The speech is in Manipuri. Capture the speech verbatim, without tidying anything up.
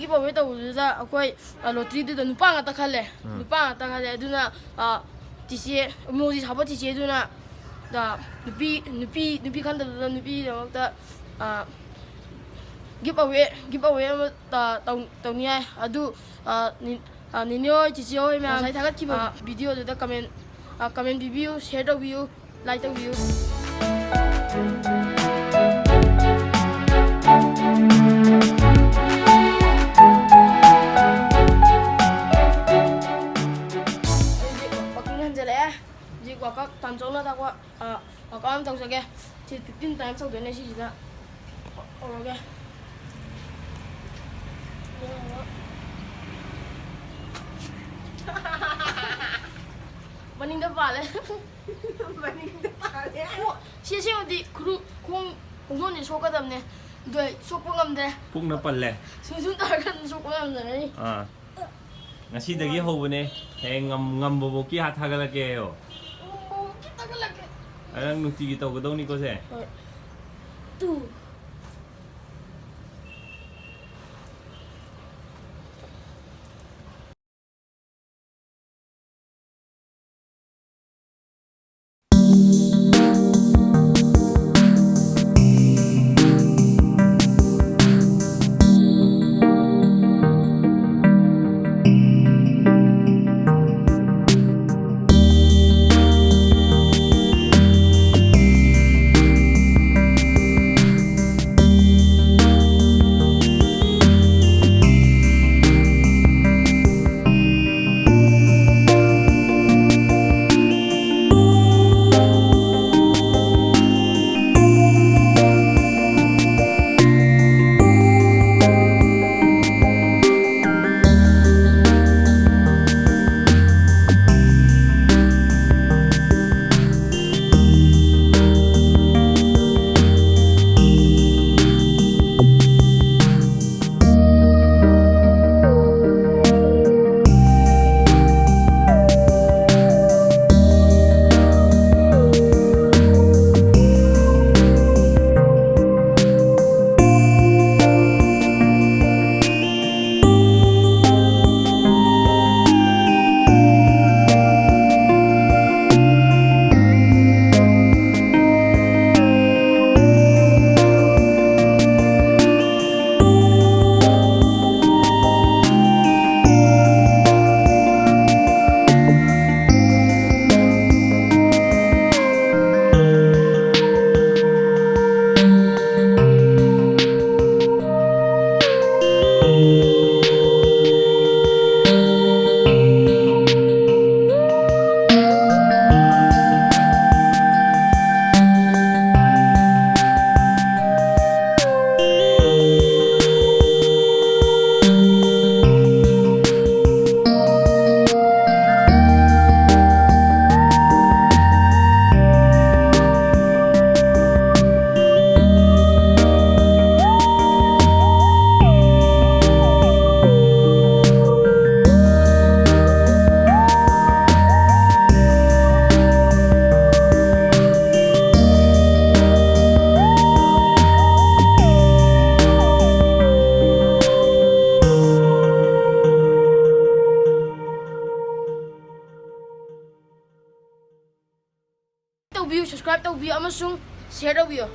ꯒꯤꯐ ꯑꯋꯦ ꯇꯧꯕꯗꯨꯗ ꯑꯩꯈꯣꯏ, ꯑ, ꯂꯣꯇ꯭ꯔꯤꯗꯨꯗ ꯅꯨꯄꯥ ꯉꯥꯛꯇ ꯈꯜꯂꯦ꯫ ꯎꯝ꯫ ꯅꯨꯄꯥ ꯉꯥꯛꯇ ꯈꯜꯂꯦ꯫ ꯑꯗꯨꯅ, ꯑ, ꯆꯤꯆꯦ, ꯏꯃꯣꯖꯤ ꯁꯥꯕ ꯆꯤꯆꯦꯗꯨꯅ, ꯑ, ꯅꯨꯄꯤ, ꯅꯨꯄꯤ, ꯅꯨꯄꯤ ꯈꯟꯗꯕꯗꯨꯗ ꯅꯨꯄꯤꯒꯤꯗꯃꯛꯇ, ꯑ, ꯒꯤꯐ ꯑꯋꯦ, ꯒꯤꯐ ꯑꯋꯦ ꯑꯃ, ꯑ, ꯇꯧ-, ꯇꯧꯅꯤꯡꯉꯥꯏ꯫ ꯑꯗꯨ, ꯑ, ꯅꯤ-, ꯑ, ꯅꯤꯅꯦ ꯍꯣꯏ, ꯆꯤꯆꯦ ꯍꯣꯏ ꯃꯌꯥꯝ ꯉꯁꯥꯏ ꯊꯥꯒꯠꯈꯤꯕ, ꯑ, ꯚꯤꯗꯤꯑꯣꯗꯨꯗ ꯀꯃꯦꯟ, ꯑ, ꯀꯃꯦꯟ ꯄꯤꯕꯤꯌꯨ, ꯁꯤꯌꯔ ꯇꯧꯕꯤꯌꯨ꯫ ꯂꯥꯏ ꯇꯧꯕꯤꯌꯨ꯫ ꯍꯧꯖꯤꯛ ꯋꯥꯀꯤꯡ ꯍꯟꯖꯜꯂꯛꯑꯦ꯫ ꯍꯧꯖꯤꯛ ꯋꯥꯀꯞ ꯇꯥꯟ ꯆꯧꯅ ꯊꯛꯄ, ꯑ, ꯋꯥꯀꯞ ꯑꯃ ꯇꯧꯖꯒꯦ꯫ ꯁꯤ ꯐꯤꯐꯇꯤꯟ ꯇꯥꯏꯝꯁ ꯇꯧꯗꯣꯏꯅꯦ ꯁꯤꯁꯤꯗ꯫ ꯍꯧꯔꯒꯦ꯫ ꯃꯅꯤꯡꯗ ꯄꯥꯜꯂꯦ꯫ ꯃꯅꯤꯡꯗ ꯄꯥꯜꯂꯦ꯫ ꯑꯣ, ꯁꯤ ꯑꯁꯦꯡꯕꯗꯤ ꯈꯨꯔꯨ-, ꯈꯣꯡ, ꯈꯣꯡꯗꯣꯟꯁꯦ ꯁꯣꯛꯀꯗꯕꯅꯦ꯫ ꯑꯗꯣ ꯑꯩ ꯁꯣꯛꯄ ꯉꯝꯗ꯭ꯔꯦ꯫ ꯄꯨꯛꯅ ꯄꯜꯂꯦ꯫ ꯁꯨꯝ ꯁꯨꯝ ꯇꯧꯔꯒ ꯑꯗꯨꯝ ꯁꯣꯛꯄ ꯉꯝꯗ꯭ꯔꯦ ꯑꯩ꯫ ꯑꯥ꯫ ꯉꯁꯤꯗꯒꯤ ꯍꯧꯕꯅꯦ꯫ ꯍꯌꯦꯡ ꯉꯝ-, ꯉꯝꯕꯐꯧꯀꯤ ꯍꯥ ꯊꯥꯒꯠꯂꯛꯀꯦ ꯍꯥꯏꯌꯣ꯫ ꯉꯝꯕꯐꯧꯀꯤ ꯊꯥꯒꯠꯂꯛꯀꯦ꯫ ꯑ, ꯅꯪ ꯅꯨꯡꯇꯤꯒꯤ ꯇꯧꯒꯗꯧꯅꯤꯀꯣ ꯁꯦ꯫ ꯍꯣꯏ꯫ ꯇꯨ꯫ Subscribe ꯇꯧꯕꯤꯌꯨ ꯑꯃꯁꯨꯡ share ꯇꯧꯕꯤꯌꯨ꯫